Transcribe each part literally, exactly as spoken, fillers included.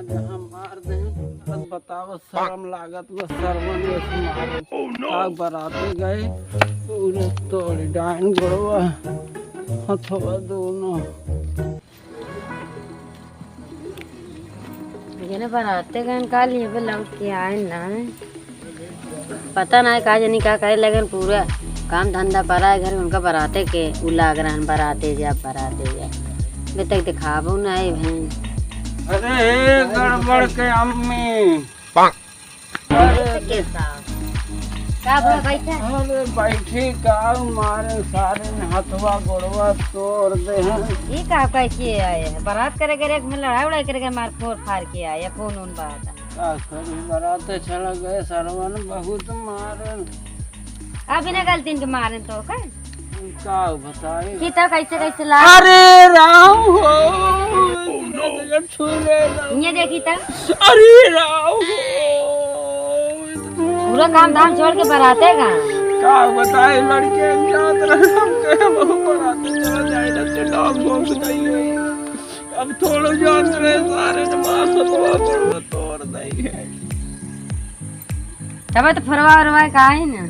हम मार दे। अब बताओ, शर्म लागत बा, शर्मन बस मारे। Oh, no! का बराते गए, पूरे तोड़ डाइन गोड़वा, हथवा दोनों। ये ना बराते गए, का लिए बे लौट के आए ना। पता ना का जानी का करे लगन, पूरा काम धंधा परा है घर में, उनका बराते के उ लाग रहन, बराते जा, बराते जा। बे तक दिखाबो ना है बहन। अरे हे गड़बड़ के अम्मी। अरे का भा बैठा? अरे बैठी का मारे, सारे ने हथवा गोड़वा तोड़ दे हैं। ये का कह के आए हैं? बारात करे करे में लड़ाई उड़ाई करे के मार फोड़ फाड़ के आए हैं, कौन उन बात है? का करी, बराते चला गए, सरवन बहुत मारन। अब बिना गलती के मारन तो का? का बताई? कि तो कैसे कैसे ला? अरे राम हो, छू ले ना। ये देखी तो। अरे राम हो। पूरा काम धाम छोड़ के बराते का? का बताई, लड़के जात रहे, हम कहे, "बहू, बराते चला जाए, ना तो डांग घोंस गई है।" अब थोड़ो जान रहे, सारे ने मार सतवा तोड़, तोड़ दई है। तब तो फरवा उरवा का है ना।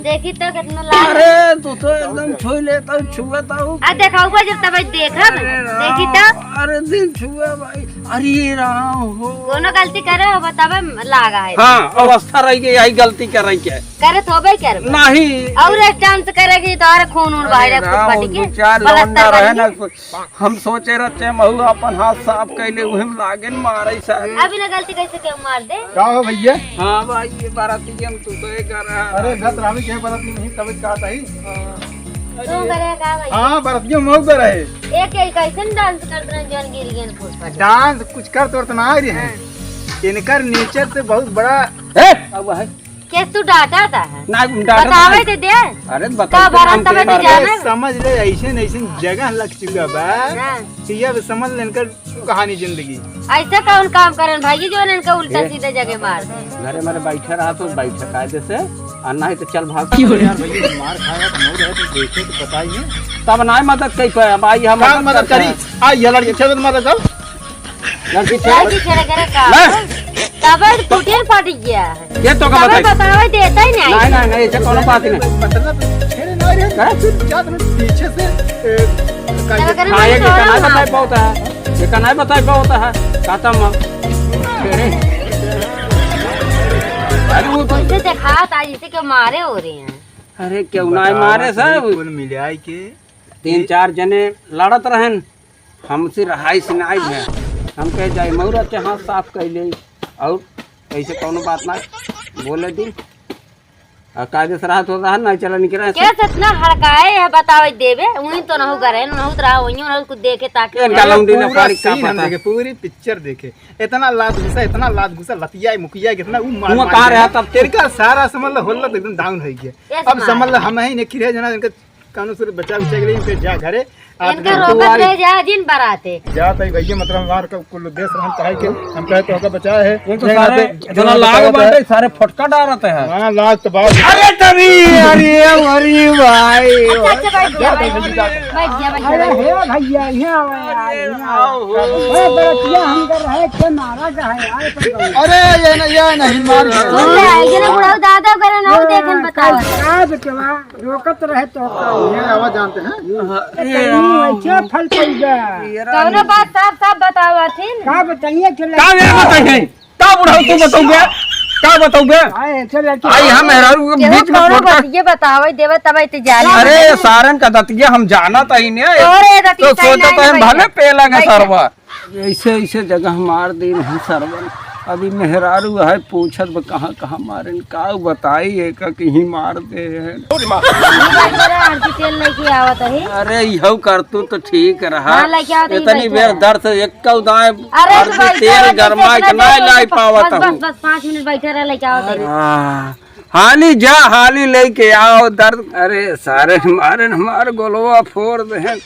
देखी तो कितना लाल है। अरे, तू तो एकदम छुई लेता हूँ, छुआ था हूँ। आ, देखा ऊपर जब तब देखब, अरे राम, देखी तो। अरे, दिल छुआ भाई, अरे राम हो। कोनो गलती करे हो, तब लागा है। हाँ, अवस्था रही गई, यही गलती करे के। करे तो होबे करबे। नहीं। और एक डांस करेगी तो और खून उन अरे बाहर राम, फट के, दो चार पलस्तर लौंडा बन रहे के। ना, हम सोचे रहते हैं, महू अपन हाथ साफ कैले, उहे में लागे न मारे सारे। अभी ना गलती कैसे के मार दे? का हो भैया? हाँ भाई, ये बाराती हम तू तो एक कर रहा। अरे, घर रामी के बाराती नहीं, तब का ताई? हाँ। तू करे का भाई? हाँ, बारातियों में उधर है। एक, एक कैसे डांस करत रहे, जौन गिर गए फुट फट। डांस कुछ कर तोर तो ना आ रही है। हाँ। इनकर नेचर से बहुत बड़ा ए! अब है। के तू डांटा था है? ना, डांटा बतावे नहीं। दे दे। अरे, तो बताओ, भरत हम तबे के तो मार जाने। अरे, समझ ले, ऐसे न ऐसे जगह लग चुका बा। हाँ। कि अब समझ ले इनकर कहानी जिंदगी। ऐसे कौन काम करन भाई, जो इनका उल्टा ए? सीधा जगह मार दे। घरे मारे बैठा रहा तो बैठा कायदे से, और नहीं तो चल भाग। क्यों रे? यार भैया, मार खाया तो मौत है, तो देखे तो बताइए। तब ना मदद कई पाए, अब आई हम का मदद मदद करते करी? हैं। आ, ये लड़की खेल मदद कर। लड़की छेड़। लड़की छेड़ करे का? नहीं। तब टूटियन फट गया है। ये तो का तब बताई? बतावे देता ही नहीं। नहीं, नहीं, नहीं, ऐसे कोनो बात नहीं। मतलब, छेड़े ना रे, हैं? फिर क्या तुम पीछे से, ए, तब करे हाँ, ये ना कहना है, बताई पावत है। ये कहना है, बताई पावत है। खत्म। छेड़े। अरे वो तो इसे देखा था, जैसे कि मारे हो रहे हैं। अरे, क्यों ना बतावा मारे सही, सब? कुल मिलाए के तीन चार जने लड़त रहन, हमसे रहाई से नाई है। हम कहे जाए मौरा के हाथ साफ कर ले, और ऐसे कौनो बात ना बोले दी। और कायदे से राहत होता है, नहीं चला निकला। केस इतना हड़काए है, बतावे देवे, उही तो नहु करे, नहु तो रहा, वही नहु कुछ देखे ताकि ये गलौंडी ने पूरा पारी का scene हम पता। देखे, पूरी पिक्चर देखे। इतना लात घुसा, इतना लात घुसा, लतिया मुखिया कितना ऊ मार हुआ मार कहाँ रहा तब? इनका सारा समझ लो, होल्ला तो एकदम डाउन हो गया। Yes, अब मार। समझ लो, हम ही ने किरे जना इनका कानून से बचा उचा के लिए इनके जा घरे। आप इनका इनके रोकत दुआरे रह जा जिन बराते। जा तई भैया, मतलब हमार का कुल देश रहन कहे के हम कहे तो का बचा है। ये तो नहीं, सारे आप जना इतना लाग बतावत बाटे, है। सारे फटका डालते हैं। हाँ, लाग तो बात। अरे तभी, अरे, अरे भाई। अच्छा, अच्छा, बैठ जा, बैठ जा, बैठ जा, बैठ जा, अरे बैठ जा। हे भैया, यहाँ आवा यार, यहाँ आवा। आओ हो। अरे बरतिया हम कर रहे थे, मारा का है यार, अपन को। अरे ये ना, ये नहीं मार। सुन ले, ये ना बुढ़ऊ दादा करे ना, हाँ, देखन बताओ। का, का बेटवा? रोकत रहे तो का? ये आवाज जानते हैं? अरे, कहीं ऐसे फल पड़ गया। कौनो बात साफ साफ बताओ, अथिन। का बताइए कि का ये बताइए? का बुढ़ऊ तू बताओगे? का बताओगे? हाँ, ऐसे लड़के आई हम मेहरारू के केहू बीच में कौनो पड़ के बात ये बतावे देवे तब इतने जाने अरे, वाले। सारन का दतिया हम जानत ही नहीं। अरे, दतिया तो कहीं सोचत नहीं है भले भैया। पेला का भाई सरवा। ऐसे, ऐसे जगह मार दे नहीं सरवन। अभी मेहरारू है पूछत बा कहाँ, कहाँ मारेन, का बताई एका कि ही मार दे हैं। मोबाइल पर आरती तेल लेके आवत है। अरे इहू करतू तो ठीक रहा। हाँ, लेके आवत है, इतनी बैठे बेर रहा। दर्द से एक कौ दाएं अरे आरती तो बैठे तेल रहा, गरमा बैठे के रहा, ना बैठे लाई रहा, पावत बस, हूँ। बस, बस, पाँच मिनट बैठे रहा, लेके आवत है। हाँ। हाली जा, हाली लेके आओ दर्द। अरे सारे मारे हमार गोलवा फोड़ दे,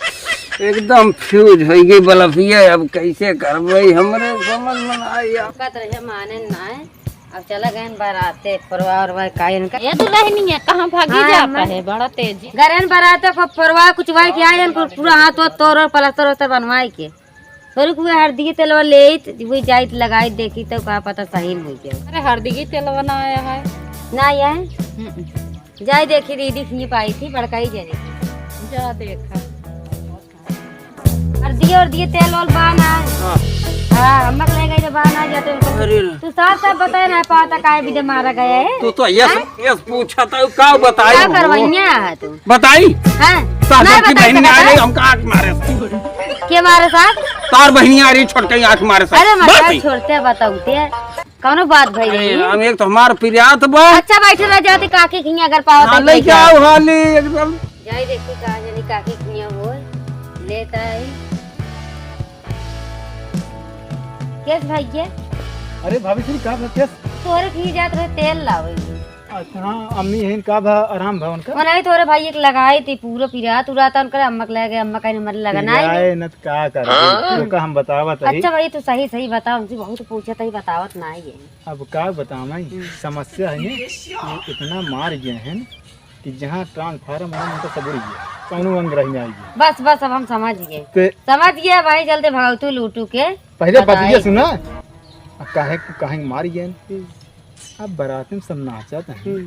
एकदम फ्यूज हो गई बलफिया। अब कैसे करबे, हमरे समझ में ना आई। अब कहत रहे माने ना है, अब चला गए बाराते, परवा उरवा का इनका। ये दुल्हनिया कहाँ भागी हाँ, जाता है, बड़ा तेजी। गरन बाराते को परवा कुछ वाई के आए, इनको पूरा हाथ वाथ तोड़ और प्लास्टर वस्टर बनवाए के। रुक, उहे हरदी के तेलवा लेइत, उहे जाइत लगाइत देखी तो का पता सही में होइ जाए। अरे हरदी के तेलवा ना आया है। ना आया है? हम्म। जाई देखी दीदी खिए पाई थी बड़काई जने। जा देखा। हरदी और दिए तेल वाल बा ना। हाँ। हाँ, अम्मा के ले गई तो बा ना जाते उनको। अरे। तू साफ साफ बताए ना पाता काहे बिदे मारा गया है? तू तो यस, हाँ? यस पूछा था, का बताई का हो? करवैया है तू? बताई? हाँ? तार नहीं बड़की बता बहिनी सकता आ है? गई, हमका आँख मारे। के मारे साहब? तार बहिनी आ रही, छोटकई आँख मारे साहब। अरे मत बस। छोड़ते बताऊते। कौनो बात भई अरे, नहीं। हम एक तो हमार पिरियात बा। अच्छा, बैठे रह जाते, काकी खिया अगर पावत हाँ, है, ले लेके जाओ, आओ। हाली एकदम। जाई देखी, कहाँ जानी काकी खिया हो, लेता है। केस भैया? अरे, भाभी जी, का भा, केस? तोहरे खिया जात रहे, तेल लावे। अच्छा, हाँ, अम्मी हैं, का भा, आराम भा उनका? वो नहीं, तोहरे भाई एक लगाई थी, पूरा पिरात उरात उनकर, अम्मा के लगे, अम्मा कहीं हमारे लगा ना है। पिराए न त का कर, हाँ। तो का हम बतावत है। अच्छा भाई, तू सही, सही बताओ, हमसे बहुत पूछत है, बतावत ना है। अब का बतावई, हम्म। समस्या है ने, कि इतना मार गए हैं कि जहाँ ट्रांसफार्मर है, उनका सब उड़ गया, कौनो अंग रह नहीं गया। बस, बस, अब हम समझ गए। ते समझ गए भाई, जल्दी भगवतू लूटू के पहले बताई। बतिया सुना, अब काहे, काहे मार गए हैं? हम्म। अब बरात में सब नाचत हैं। हम्म।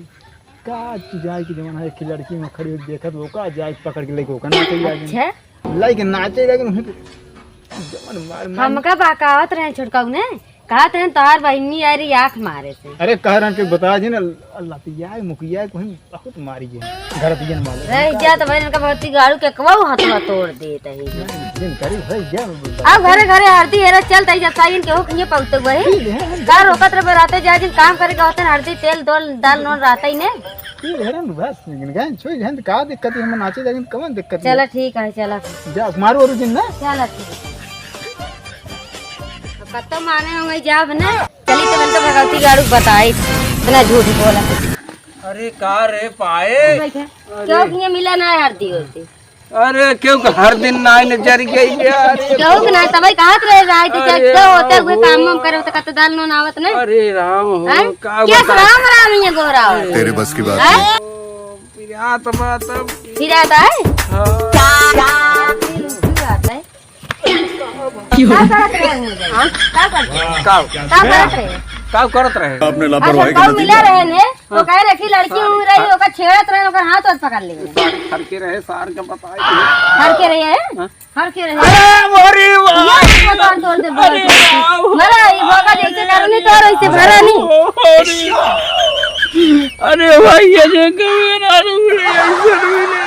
का तू जाए कि जवन है, एक लड़की में खड़ी होके देखत, वो का जाए पकड़ के लेके ओका नाचे जाए। अच्छा। लेके नाचे जाए, उन्हें तो जवन मार, मार। हमका बहकावत रहे छोटकाऊ ने, कहत रहे तोहार बहिनी आ रही आँख मारे से। अरे कह रहे कि बता जी ना, लतिया मुखिया को हम बहुत मारी है, घर दियन वाले। रह जा तो भाई इनका भर्ती गाड़ू के कबऊ हथवा तोड़ देत है। जिन करी भाई जा। अब घरे घरे आरती हेरा चल तई जब साइन के हो खिए पहुँचते हुए ही। का रोकत रहे बराते जाए जिन काम करे के होते आरती तेल दोल दाल नून रहता ही ने। ये घर में बस लेकिन गान छोड़ जान का दिक्कत है, हम नाचे जाए कौन दिक्कत है? चला ठीक है, चला। जा मारू और जिन ना। चला ठीक। अब कत्तो माने होंगे जाब ना। चली तो मन तो भगवती गाड़ू बताई, इतना झूठ बोला। अरे का रे पाए? बैठे। अरे। क्यों किए मिला ना है हरदी होती? अरे क्यों का हर दिन नाई न जर गई यार। क्यों कि ना तबई कहत रहे राय तो क्या अरे क्या होते हुए राम काम वाम हो। करे तो कत दाल नून आवत ना। अरे राम हो, हैं? का क्या बताई? राम राम ये गोरा हो। अरे तेरे बस की बात हैं? नहीं। ओ, पिरात बा तब। पिरात है? हाँ। पिरात है। का करत रहे हैं? हाँ? का करत रहे? का? का करत रहे? का करत रहे? आपने लापरवाही अच्छा, का नतीजा मिला है। रहे ने, तो कहे रहे कि लड़की हाँ। उड़ रही, ओकर छेड़त रहे, ओकर हाथ वाथ पकड़ ले। सार हर के रहे, सार के बताए। हर के रहे हैं? हाँ। हर के रहे। अरे, मोरी माँ। ये तो कान तोड़ दे, अरे, बोल। आओ। मरा, ये भोगा जैसे करनी, तो ऐसे भरा नहीं। अरे, अरे भाई, ये जो कभी ना रुक रही है, ऐसे भी नहीं।